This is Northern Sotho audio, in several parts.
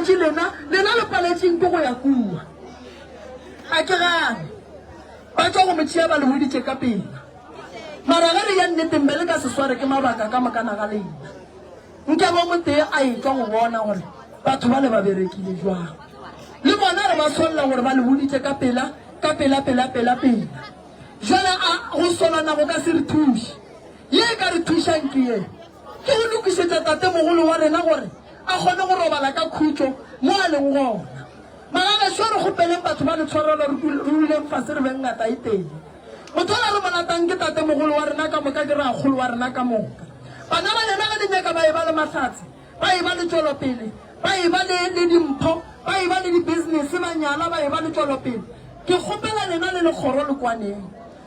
paletše lena, lena le paletšeng ke go ya kua. Ga ke gane. Ba tšwa go mo tšea ba le hweditše ka pela. Mara ge re ya nneteng be le ka se sware ke mabaka ka mokana ga lena. Nke bo motee a etšwa go bona gore batho bale ba berekile jwang. Le bona re ba solla gore ba le boditše ka pela, ka pela, pela, pela, pela. Jwale a go solana go ka se re thuše. Ye e ka re thušang ke ye, ke go lokišetša tatemogolo wa rena gore a kgone go robala ka khutšo mo a leng gona. Magagešo a re kgopeleng batho ba le tshwarelo re duleng fase re beng ngata e tee. Motho ola re mo ratang ke tatemogolo wa rena ka moka ke rakgolo wa rena ka moka. Bana ba lena ge le nyaka ba eba le mahlatse, ba eba le tšwelopele, ba eba le, le dimpho, ba eba le di-business, ba nyala, ba eba le tšwelopele. Ke kgopela lena le le kgoro le kwaneng.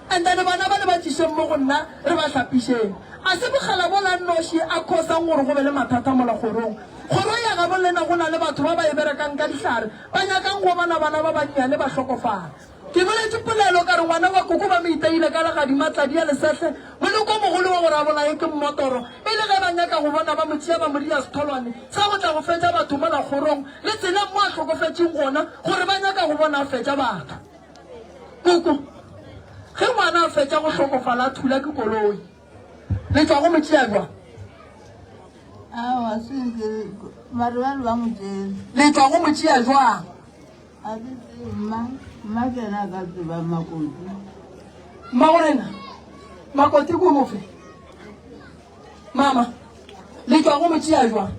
And then bana ba le ba tlišeng mo go nna re ba hlapišeng. A se bokgala bola nnoši a khosang gore go be le mathata mola kgorong. Kgoro ya gabo lena go na le batho ba ba e berekang ka dihlare ba nyakang go bona bana ba bannyane ba hlokofala. Ke boletše polelo ka re ngwana wa koko ba mo iteile ka legadima tladi ya lesehle moleko o mogolo wa gore a bolaye ke mmotoro e le ge ba nyaka go bona ba mo tšea ba mo dia setholwane sa go tla go fetša batho mola kgorong le tseleng mo a hlokofetšeng gona gore ba nyaka go bona a fetša batho. Koko, ge ngwana a fetša go hlokofala a thula ke koloi, le tšwa go mo tšea jwang? Aowa, se ke mare ba re ba mo tšere. Le tšwa go mo tšea jwang? A ke tsebe mma, mma ke yena a ka tsebang Makoti. Mmagorena, Makoti ke o mofe? Mama, le tšwa go mo tšea jwang?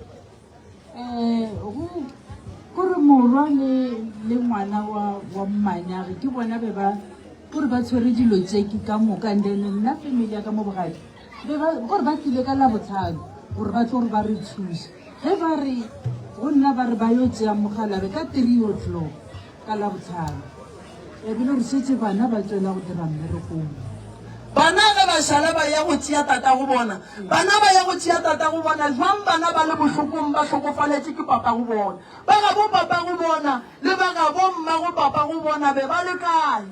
Um go kore morwa le le ngwana wa wa mmanyage ke bona be ba kore ba tshwere dilo tše ke ka moka and then nna family ya ka mo bogadi be ba kore ba tlile ka labotlhano gore ba tlo gore ba re thuse ge ba re go nna ba re ba yo tšea mogalabe ka 3 o'clock ka labotlhano e bile re šetše bana ba tswela go dira mmerekong. Bana ge ba šala ba ya go tšea tatago bona. Bana ba ya go tšea tatago bona jwang bana ba le bohlokong ba hlokofaletše ke papago bona. Ba gabo papago bona le ba gabo mmago papago bona be ba le kae?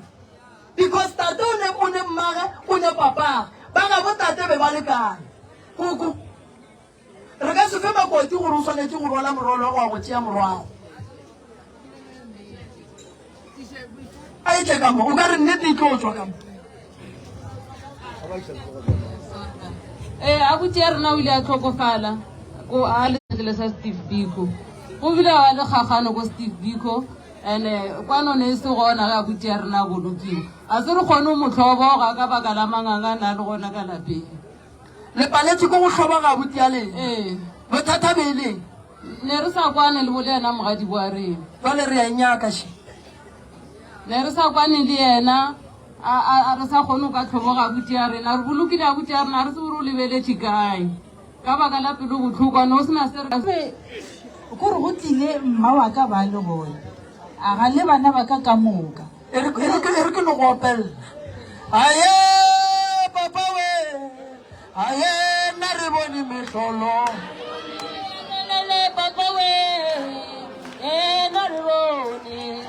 Because tate o ne o ne mmage o ne papage. Ba gabo tate be ba le kae? Koko. Re ka se fe makoti gore o swanetše go rwala morwalo wa go tšea morwago. A e tle ka mo, o ka re nnete e tlo tšwa ka mo. Ee, abuti ya rena o ile a tlhokofala ko a letlele sa Steve Biko. Go bile wa le kgagano ko Steve Biko and kwano ne e se gona ge abuti ya rena a bolokiwa. A se re kgone go mo tlhoboga ka baka la manganga a na le gona ka lapeng. Le paletše ke go hloboga abuti ya lena. Ee. Bothata be e leng? Ne re sa kwane le bo le yena mogadi wa rena. Jwale re a e nyaka še. Ne re sa kwane le yena, a, a, a re sa kgone go ka tlhoboga abuti ya rena. Re bolokile abuti ya rena, ga re tsebe gore o lebeletše kae. Ka baka la pelo bohloko, ne go se na se re ka. Be kore go tlile mma wa ka ba le gona, a ga le bana ba ka ka moka. E re, e re, e re ke no go opella. Aye, papa we, aye, nna re bone mehlolo. Lele, papa we, e nna re bone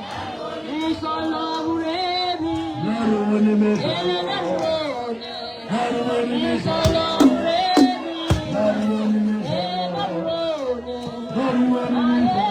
mehlolo moremi. Nna re bone mehlolo. Ele nna re bone Nna re bone mehlolo moremi. Nna re bone mehlolo. E nna re bone. Nna re bone mehlolo.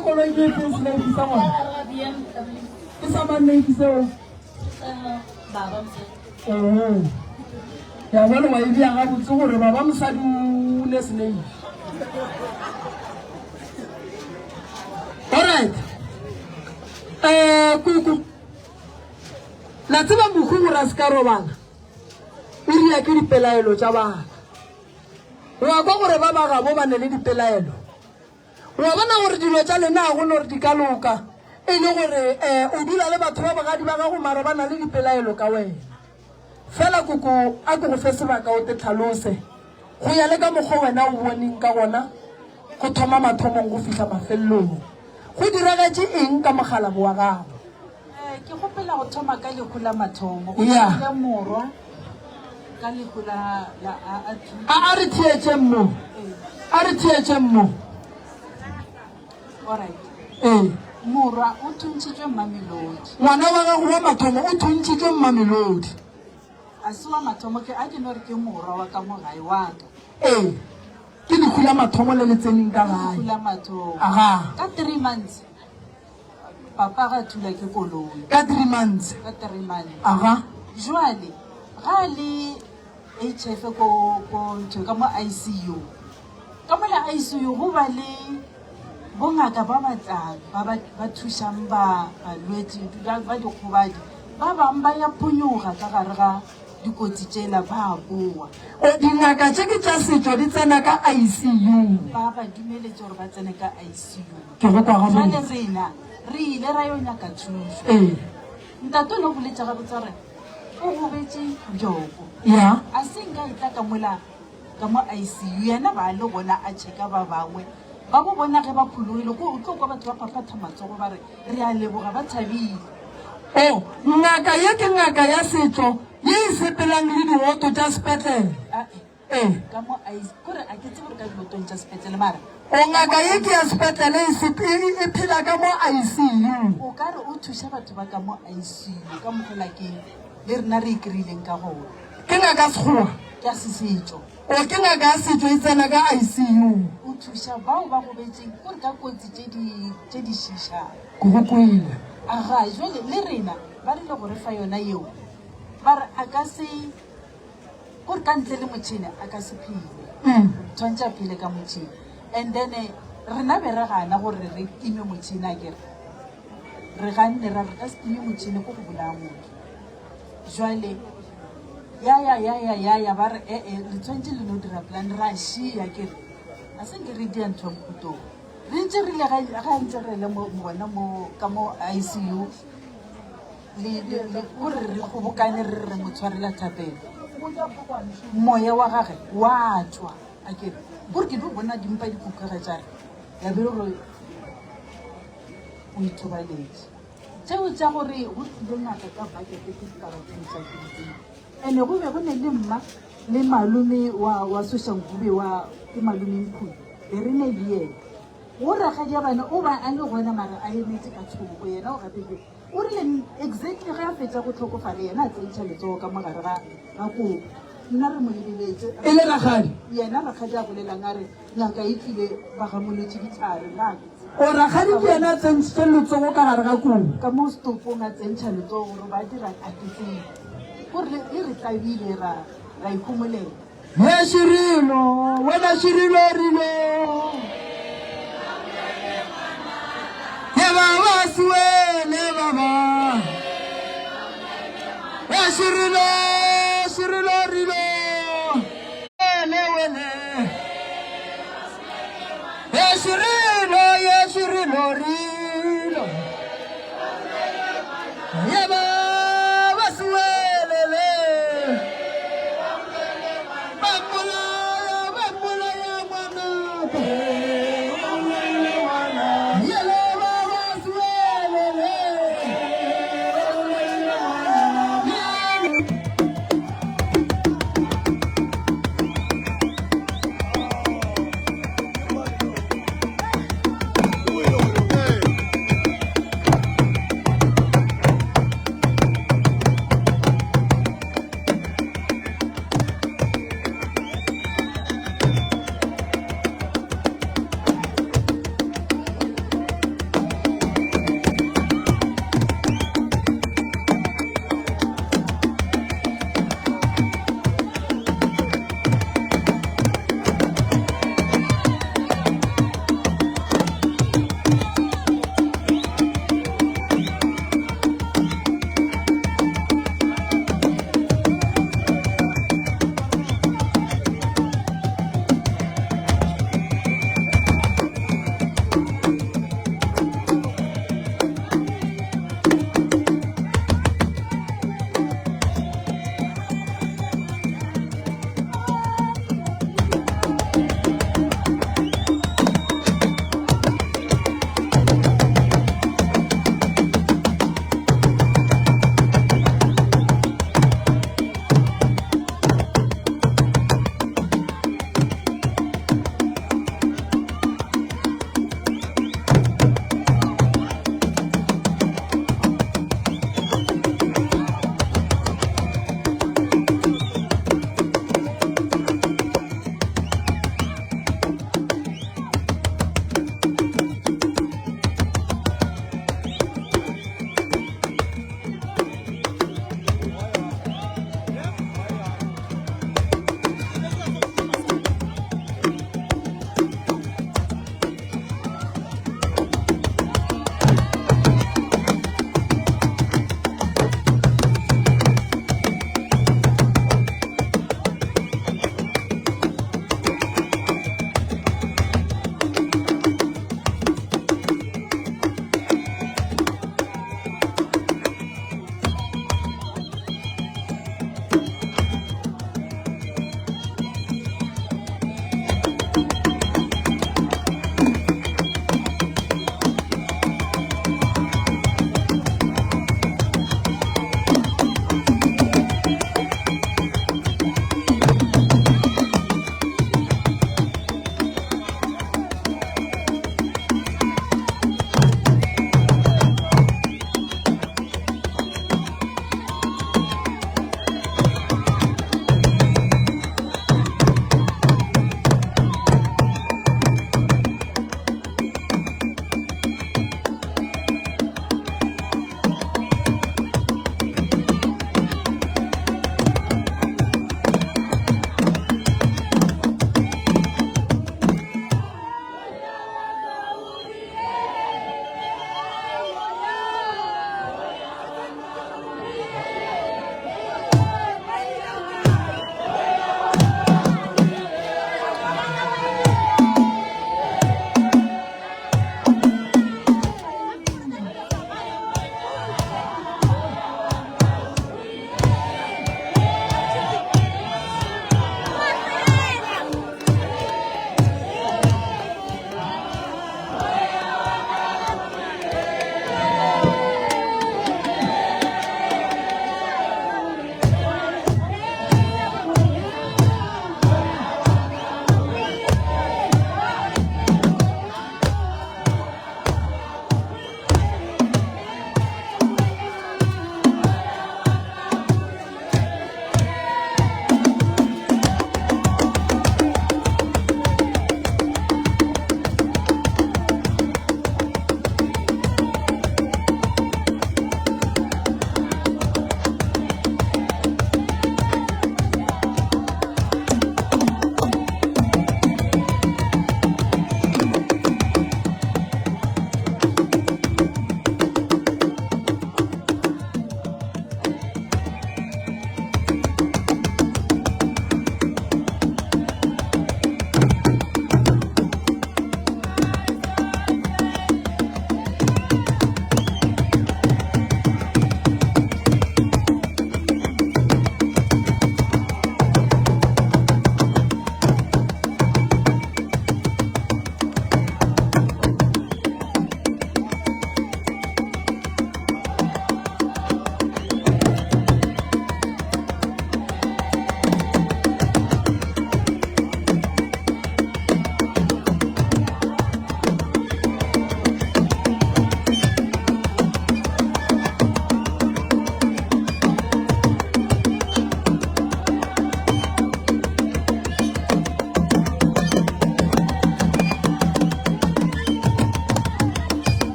koloi ke efeng seneifi sa gona? Ke sa mang neifi seo? Oo. Ya bona wa e bea gabotse gore baba mosadi o ne seneifi. Alright. Eh kuku. La tseba mohu gore a se ka robala. O ria ke dipelaelo tša bana. Wa kwa gore ba ba gabo ba ne le dipelaelo. Wa bona gore dilo tša lena ga go no re di ka loka, e le gore um o dula le batho ba bogadi ba gago mara ba na le dipelaelo ka wena. Fela koko a ke go fe sebaka o te tlhalose go ya le ka mokgwa wena o boneng ka gona go thoma mathomong go fihla mafelelong. Go diragetše eng ka mokgalabo wa gago? Ke kgopela go thoma ka lehu la mathomo. Go thomile morwa ka lehu la la a a A a re theetšeng mo. A re theetšeng mo. Alright. Ee. Morwa o thuntšhitšwe Mamelodi. Ngwana wa gago wa mathomo o thuntšhitšwe Mamelodi. A se wa mathomo ke a ke no re ke morwa wa ka mo gae wa ka. Ee. Ke lehu la mathomo le le tseneng ka gae. Lehu la mathomo. Aga. Ka 3 months. Papa ga thula ke koloi. Ka 3 months. Ka 3 months. Aga. Jwale ga le HF ko ko ntho ka mo ICU. Ka mo la ICU go ba le bongaka ba ba tlang ba ba ba thušang ba balwetši ba ba dikgobadi ba bang ba ya phonyoga ka gare ga dikotsi tšela ba boa. O dingaka tše ke tša setšo di tsena ka ICU. Ba ba dumeletše gore ba tsene ka ICU. Ke go kwa gabotse. Jwale rena re ile ra yo nyaka thušo. Ee. Ntate o ne o boletše gabotse gore o gobetše bjoko. Ya. A se nka e tla ka mola ka mo ICU yena ba le gona a checka ba bangwe ba bo bona ge ba phologile ko o tlo kwa batho ba phaphatha matsogo ba re re a leboga ba thabile. O, ngaka ye ke ngaka ya setšo ye e sepelang le diwoto tša sepetlele. Ae. Ee. Ka mo a is, kore a ke tsebe gore ka dilotong tša sepetlele mara. O ngaka ye ke ya sepetlele e se, e, e phela ka mo ICU. O ka re o thuša batho ba ka mo ICU ka mokgola ke le rena re e kry-ileng ka gona. Ke ngaka ya Sekgowa? Ke ya sesetšo. O ke ngaka ya setšo e tsena ka ICU. O thuša bao ba gobetšeng kore ka kotsi tše di, tše di šiišang. Ke go kwele. Aga, jwale le rena ba rile go re fa yona yeo, ba re a ka se. Kore ka ntle le motšhene a ka se phele. Tshwantše a phele ka motšhene. And then rena be re gana gore re time motšhene a kere. Re ganne ra re ka se time motšhene ko go bolaya motho. Jwale ya ya ya ya ya ya ba re ee le tshwantše le no dira plan ra šia kere. A se nke re dia ntho ya mokutong. Re ntše re ile ga ntse re le mo gona mo ka mo ICU. Le, le, le, gore re kgobokane re re mo tshwarela thapelo. Moya wa gage wa tšwa. A ke re, gore ke tlo bona dimpa di kukega tša re, ya be gore o ithobaletše. Tšeo tša gore go tlile ngaka ka bakete ke ditaba tše mpsha ke di tsebe. Ene go be go ne le mma le malome wa, wa Soshanguve wa, ke malome Mkhulu, be re ne le yena. Go rakgadiabane o ba a le gona mara a emetše ka thoko, yena o gapetšwe. O rile exactly ge a fetša go hlokofala yena a tsentšha letsogo ka mo gare ga ga kobo. Nna re mo lebeletše. E le rakgadi? Yena rakgadi a bolelang a re ngaka e tlile ba gamolotše dihlare nna ga ke tsebe. O rakgadi ke yena a tsentšhitše letsogo ka gare ga kobo? Ka mo setopong a tsentšha letsogo gore ba dirang a ke tsebe. O rile e re tlabile ra ra ikhomolela. He Širilo, wena Širilo rilo. Ye baba siwele baba. He Širilo, Širilo rilo. Wele wele. He Širilo, ye Širilo rilo. Ye baba siwele le. Ba mmolaya, ba mmolaya ngwanaka. Yele baba siwele le. Yele.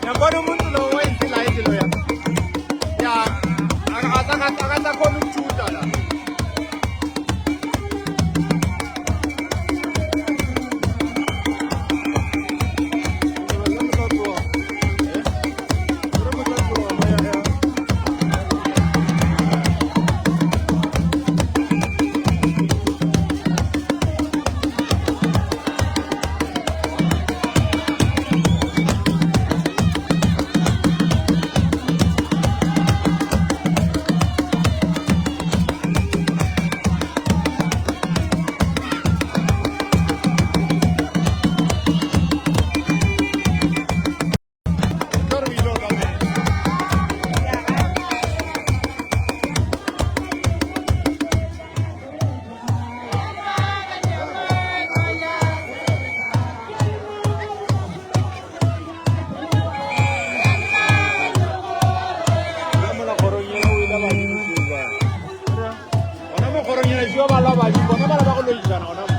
Yabona umuntu lo wenza ilayini loya. Ya, akasakhona ukuthuta la. Gona mo kgorong yela šio ba lwa badimo, bona ba la ba go loišana gona mo.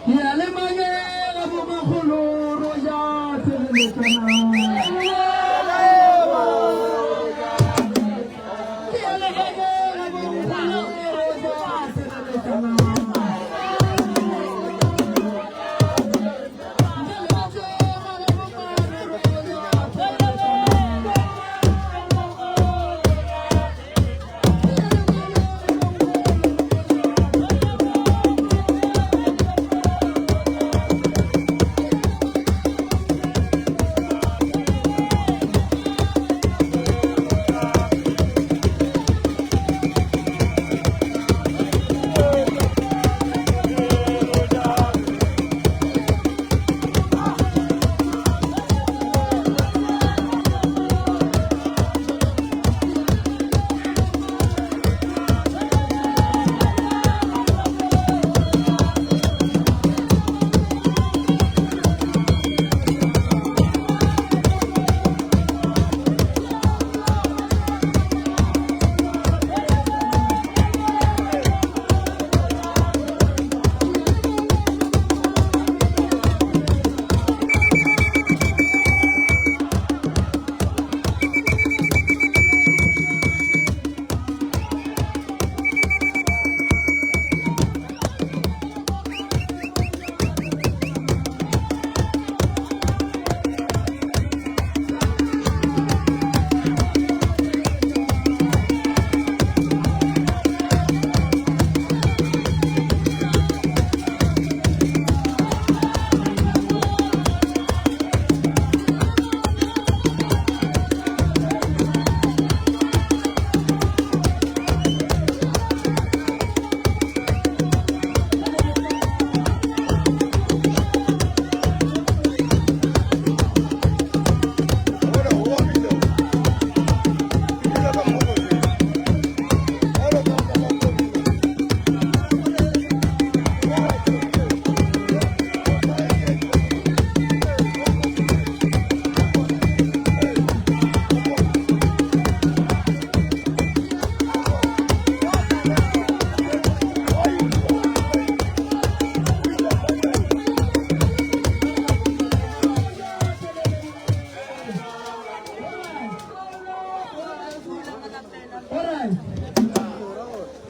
Diyalemayela bomakgolo ro ja tshireletšana. Diyalemayela bomakgolo ro ja tshireletšana.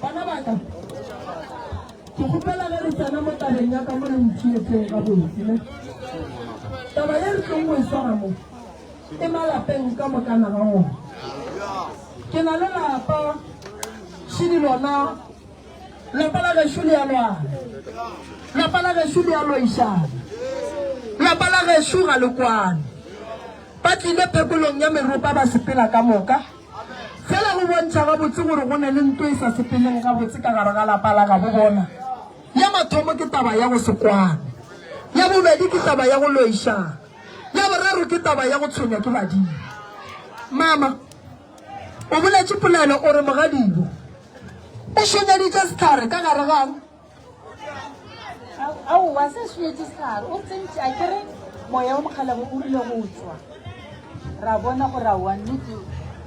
Bana ba ka, ke kgopela ge re tsena mo tabeng ya ka mo le ntšhietseng gabotse ne. Taba ye re tlong go e swara mo e malapeng ka mokana ga ona. Ke na le lapa šidi lona lapa la gešo le a lwana, lapa la gešo le a loišana, lapa la gešo ga le kwane. Ba tlile phekolong ya meropa ba sepela ka moka. Fela go bontšha gabotse gore go na le nto e sa sepeleng gabotse ka gare ga lapa la gabo bona. Ya mathomo ke taba ya go se kwane. Ya bobedi ke taba ya go loišana. Ya boraro ke taba ya go tshwenywa ke badimo. Mama, o boletše polelo o re mogadibo o šonyeditše sehlare ka gare ga. Aowa, se šonyetše sehlare. O tsentše, a ke re moya wa mokgalabo o rile go tšwa. Ra bona gore aowa nnete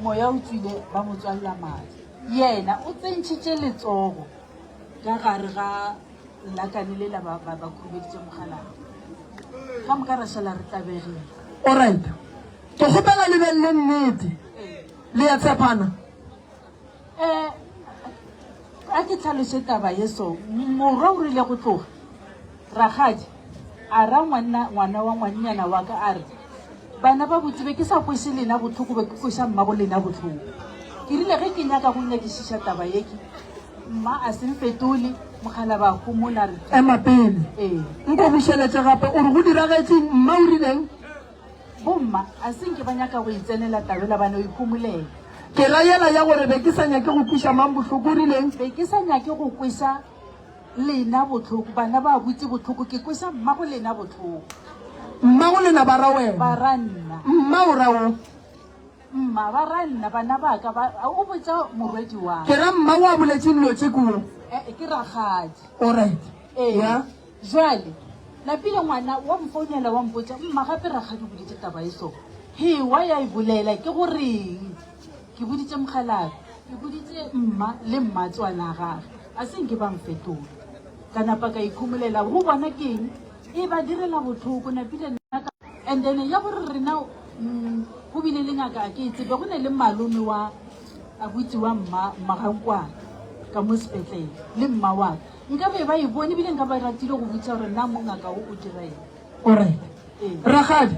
moya o tšwile ba mo tswalela madi. Yena o tsentšhitše letsogo ka gare ga lakane lela ba ba ba khurumeditše mokgalabo. Ka moka ra šala re tlabegile. Alright. Ke kgopela le beng le nnete. Le ya tshepana. Eh, a ke tlhaloše taba ye so. Morwa o rile go tloga, rakgadi a ra ngwana, ngwana wa ngwannyana wa ka a re, Bana ba botse be ke sa kweše lena bohloko, be ke kweša mmago lena bohloko. Ke rile ge ke nyaka go nyakišiša taba ye ke, mma a se mfetole, mokgalaba a homola a re, Ema pele. Ee. Nko bušeletše gape, o re go diragetšeng, mma o rileng? Bomma a se nke ba nyaka go itsenela tabela ba no ikhomolela. Ke ra yela ya gore be ke sa nyake go kweša mang bohloko, o rileng? Be ke sa nyake go kweša lena bohloko, bana ba butše bohloko, ke kweša mmago lena bohloko. Mmago lena ba ra wena? Ba ra nna. Mma o ra o? Mma, ba ra nna, bana ba ka ba, o botša morwedi wa. Ke ra mma o a boletše dilo tše ko? Eh, ke rakgadi. Alright. Ee. Ya. Jwale, napile ngwana wa mfounela wa mpotša, mma gape rakgadi o boditše taba e so. He, wa ya e bolela, ke go reng? Ke boditše mokgalabje, ke boditše mma le mmatswala gage. A se nke ba mfetola. Ka napa ka ikhomolela go bona ke eng e ba direla bohloko napile nna ka and then ya gore rena mm, go bile le ngaka a ke e tsebe go ne le malome wa abuti wa mma mmagankwana ka mo sepetlele le mma wa ka nka be ba e bone ebile nka ba ratile go botsa gore na mo ngaka o o dira eng. Alright. Ee. Rakgadi,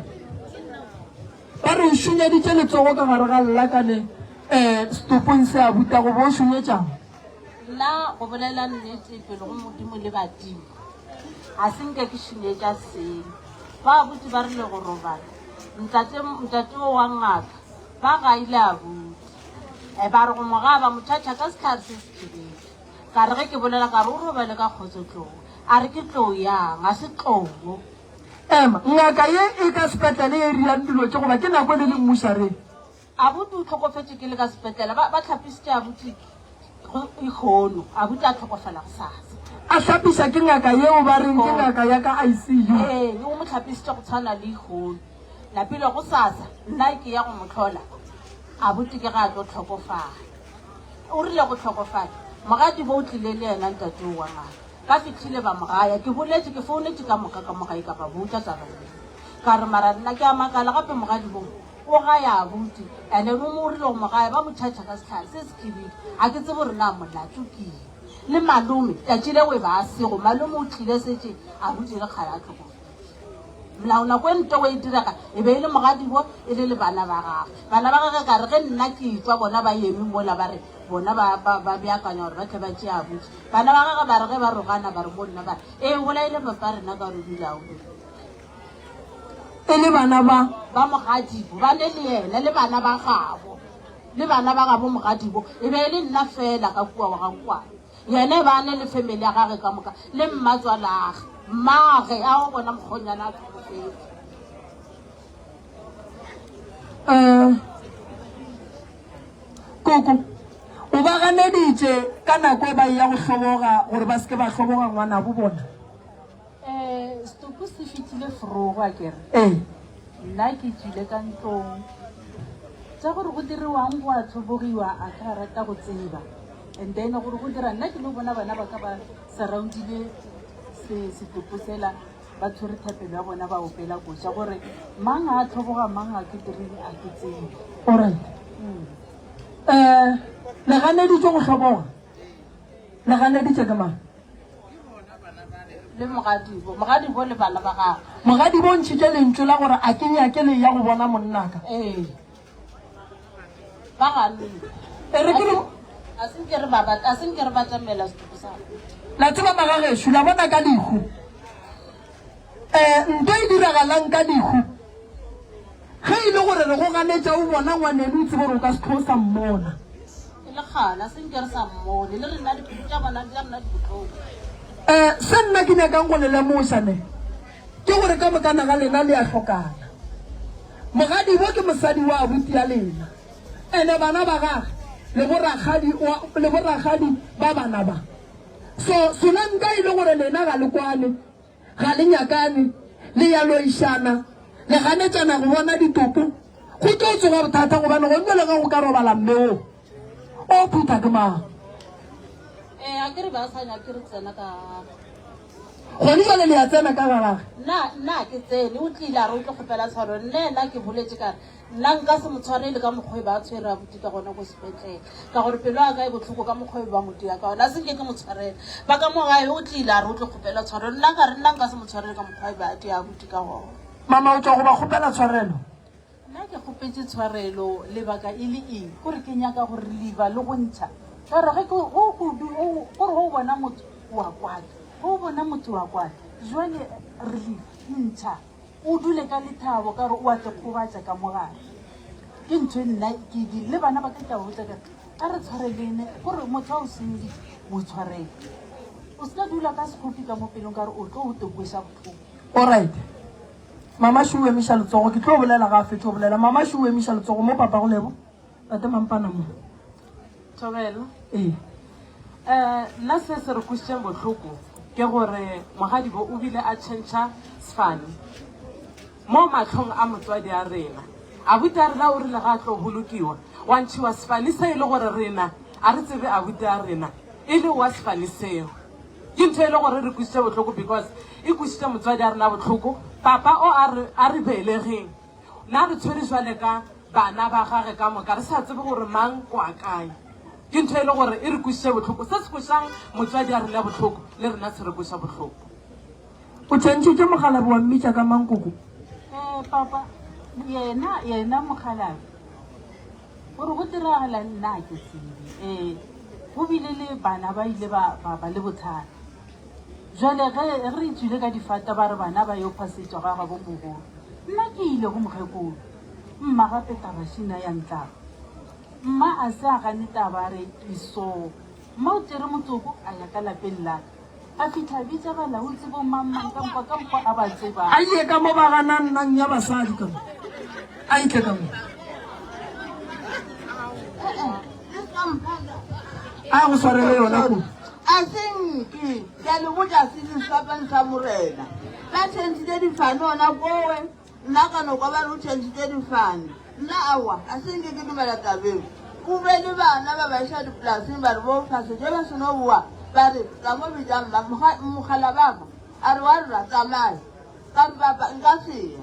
ba re o šunyeditše letsogo ka gare ga llakane um setopong se a buta go bo o šunyetšang? Nna go bolela nnete pele go Modimo le badimo, ga se nke ke šunyetša selo. Ba abuti ba rile go robala, ntate, ntate o wa ngaka, ba gaile abuti. E, ba re go mo gaba mo tšhatšha ka sehlare se se khibidu. Ka re ge ke bolela ka re o robale ka kgotso tlou. A re ke tlou yang, ga se tlou. Ema, ngaka ye e ka sepetlele e riang dilo tše goba ke nako e le le mmušareng? Abuti o hlokofetše ke le ka sepetlele. Ba, ba hlapisitše abuti go ikgono. Abuti a hlokofala gosasa. A hlapiša ke ngaka yeo ba reng ke ngaka ya ka ICU. Ee, o mo hlapisitše go tshwana le ikgono. Napile gosasa nna ke ya go mo hlola, abuti ke ge a tlo hlokofala. O rile go hlokofala, mogadibo o tlile le yena ntate o wa ngaka. Ba fihlile ba mo gaya. Ke boletše, ke founetše ka moka ka mo gae ka ba botša taba yeo. Ka re mara nna ke a makala gape mogadibo O gaya abuti and then o mo rile go mo gaya ba mo tšhatšha ka sehlare se se khibidu. A ke tsebe gore na molato ke eng. Le malome tšatši leo e ba a sego malome o tlile setše abuti le kgale a tlhokofetše. Molao nako e ntogo e direga e be e le mogadibo e le le bana ba gagwe. Bana ba gagwe ka re ge nna ke etšwa bona ba eme mola ba re bona ba ba ba beakanya gore ba tle ba tšee abuti. Bana ba gagwe ba re ge ba rogana ba re mo nna ba re ee o bolaile papa rena ka gore o dula o E le bana ba. Ba mogadibo, ba ne le yena, le bana ba gabo, le bana ba gabo mogadibo, e be e le nna feela ka kua wa ga Nkwane. Yena e ba ne le family ya gage ka moka, le mmatswalage, mmage, a o bona mokgonyana a tlhokofetse. Um, koko, o ba ganeditše ka nako e ba eya go hloboga gore ba se ke ba hloboga ngwanabo bona? Eh, setopo se fetile forogo a kere. Ee. Nna ke tšwile ka ntlong. Tša gore go diriwang go a tlhobogiwa a ka rata go tseba. And then gore go dira nna ke no bona bana ba ka ba surroundile se setopo sela ba tshwere thapelo ya bona ba opela koša gore mang a tlhoboga mang a ke direng a ke tsebe. Alright. Mm. Eh, le ganeditše go hloboga? Le ganeditše ke mang? Le mogadibo, mogadibo le bana ba gagwe. Mogadibo o ntšhitše lentšu la gore a ke nyake le ya go bona monnaka. Ee. Ba ganne. E re ke re A se nke re ba bat, a se nke re batamela setopo sa. La tseba magagešo, la bona ka lehu. Eh, nto e diragalang ka lehu. Ge e le gore re go ganetša o bona ngwaneno o tsebe gore o ka se tlo sa mmona. E le kgale a se nke re sa mmone, le rena dipelo tša bona tša rena di bohloko. Um se nna ke nyakang go le lemoša ne ke gore ka mokana ga lena le a hlokana. Mogadibo ke mosadi wa abuti ya lena, ene bana ba gage le borakgadi wa le borakgadi ba bana ba. So solanka e le gore lena ga le kwane. Ga le nyakane, le ya loišana, le ganetšana go bona ditopo. Go tlo tsoga bothata gobane gonne le ge go ka robala mme wo o phutha ke mang? Ee, a ke re ba sa nyake re tsena ka Gone jwale le ya tsena ka gagage. nna nna a ke tsene o tlile a re o tlo kgopela tshwaro nne ena ke boletše ka re Nna nka se mo tshwarele ka mokgwa e ba a tshwere abuti ka gona ko sepetlele, ka gore pelo ya ka e bohloko ka mokgwa e ba mo dira ka gona. A se nke ke mo tshwarele. Ba ka mo gae o tlile a re o tlo kgopela tshwarelo. Nna ka re nna nka se mo tshwarele ka mokgwa e ba a dira abuti ka gona. Mama o tšwa go ba kgopela tshwarelo? Nna ke kgopetše tshwarelo lebaka e le eng? Kore ke nyaka go reliva le go ntšha. Ka gore ge ke go go du o kore ge o bona motho o a kwata, ge o bona motho o a kwata. Jwale reliva, ntšha. O dule ka lethabo ka gore o a te kgobatša ka mo gare. Ke ntho e nna ke e di le bana ba ka ke a ba botša ka re a re tshwarelene gore motho a o senyeditše mo tshwarele. O se ka dula ka sekgopi ka mo pelong ka gore o tlo o te kweša bohloko. Alright. Mama Shu o emiša letsogo. Ke tlo bolela ga a fetše go bolela. Mama Shu o emiša letsogo mo papago Lebo. Tate Mampana mo. Thobela. Ee. Eh, nna se se re kwešitšeng bohloko ke gore mogadibo o bile a tšhentšha sefane mo mahlong a motswadi a rena. Abuti a rena o rile ga a tlo bolokiwa, wa ntšhiwa sefane se e le gore rena a re tsebe abuti a rena. E le wa sefane seo. Ke ntho e le gore re kwisitše bohloko because e kwisitše motswadi a rena bohloko, papa o a re a re belegeng. Na re tshwere jwale ka bana ba gage ka moka re sa tsebe gore mang kwa kae. Ke ntho e le gore e re kwisitše bohloko. Se se kwešang motswadi a rena bohloko le rena se re kweša bohloko. O tšhentšhitše mokgalabje wa mmitša ka mang koko? Eh papa, yena yena mokgalabje gore go diragala nna a ke tsebe. Eh go bile le bana ba ile ba ba ba le bothata. Jwale ge re tswile ka difata ba re bana ba yo phasetšwa ga gabo mogolo. Nna ke ile go mokgekolo. Mma gape taba šina ya ntlaba. Mma a se a gane taba a re iso. Mma o tšere motsoko a ya ka lapeng la ka. A fihla a bitša balaotsi bo mang mang ka mokgwa ka mokgwa a ba tsebang. A ye ka mo ba ganang nang ya basadi ka mo. A itle ka mo. A go swarele yona kudu. A se nke ke a le botša se sefapano sa morena ba tšhentšhitše difane ona kowe nna ka no kwa ba re o tšhentšhitše difane nna aowa a se nke ke dumela tabeng o be le bana ba ba iša dipolaseng ba re bo fasetše ba seno boa ba re ka mo bitša mma mogala baka a re wa rra tsamaya ka re papa nka se ye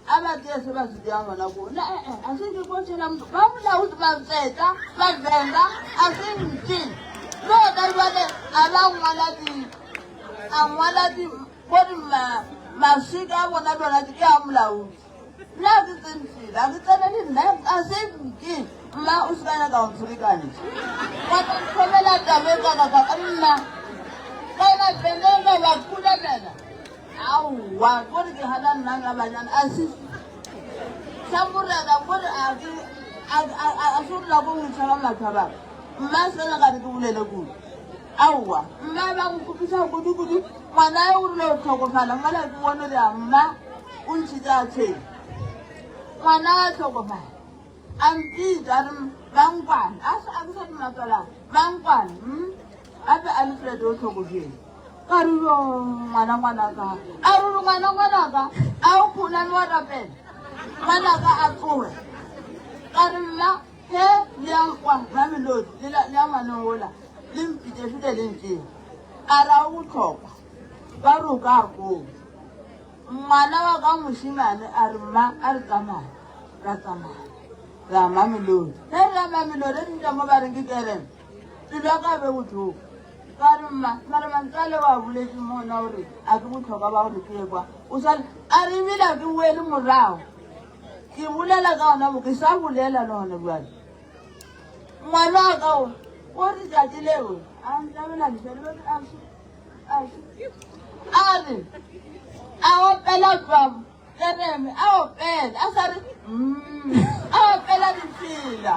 A ba tšee se ba se tšeang gona koo. Na e-e, a se nke ko tšhela motho. Ba molaodi ba Tseta, ba Venda, a se nke. Le gona bjale a ba ngwala di, a ngwala di, ko di ma, maswika a bona le ona ke a molaodi. Nna a ke tsene tsela, a ke tsene le nna, a se nke. Mma o se ka nyaka go mpherekantšha. Wa tla ntlhomela taba e kakakaka, mma. Ka yona Venda e ka ba khunamela. Aowa, kore ke gana nna ka banyana a se sa morena kore a ke a se gore nako nngwe tšhaba matho a bangwe mma se ka nyaka ke bolele kudu aowa mma ba go kgopisa kudu kudu ngwana yo o rile o tlhokofala ngwana ke bone re a mma o ntšhitse a tshwene ngwana a tlhokofala a mpitsa a re mankwane a sa a ke sa dimatswala mankwane mm? gape alfred o tlhokofetse Ka re yo ngwana ngwanaka a ruri ngwana ngwanaka a o khonane wa rapela ngwanaka a tsoge ka re mma he le yang kwa mamelodi le ya ngwaneng ola le mpitše fete le ntšeng a re a o botlhokwa ba re o ka koo ngwana wa ka mošemane a re mma a re tsamaya ra tsamaya ra mamelodi ge re ya mamelodi re ntša mo ba reng ke kereme pelo ya ka be botlhoko Ka re, Mma, mara mantswe ale o a boletše mo na gore a ke bohlokwa ba gore ke ye kwa. O sa a re ebile a ke boele morago. Ke bolela ka gona bo ke sa bolela le gona bjale. Ngwana wa ka o o re tšatši leo a ntlabela lešele ba a a re a opela tswa Jeremy a opela a sa re mm, a opela difela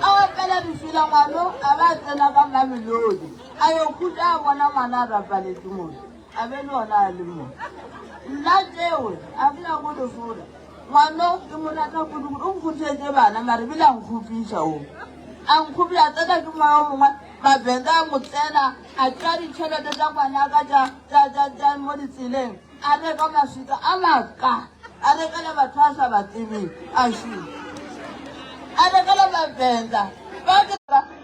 a opela difela ngwano a ba tsena ka mamelodi a yo khutša a bona ngwana a rapaletse motho a be le ona a le mo nna tšeo a ke nyako di fora ngwano ke mo rata kudu o nkgothetše bana mare bile a nkgopiša o a nkgopiša a tsena ke moya o mongwe mabenda a mo tsena a tšea ditšhelete tša ngwana ka tša mo ditseleng A reka maswika a maka, a rekela batho a sa ba tsebeng, a šoma. A rekela Bavenda, ba ke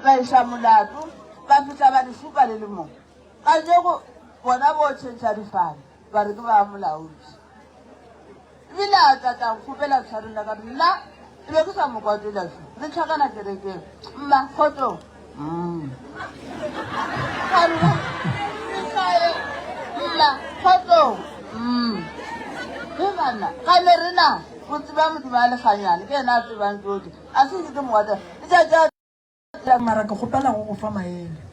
ba iša molato, ba fihla ba di šupa le le mo. Kajeko bona bo tšhentšha difane, ba re ke ba molaodi. Ebile a tla tla nkgopela tshwarelo ka re nna e be ke sa mo kwatela šo, re tlhakana kerekeng. Mma, kgotsong. Mm. Ka re, "Ke Mma, kgotsong. Mm. Ge bana, ka ne re na, go tseba Modimo a lekganyane, ke yena a tsebang tsohle. A se ke ke mo kwatela. Letšatši a Mara ke kgopela go go fa maele.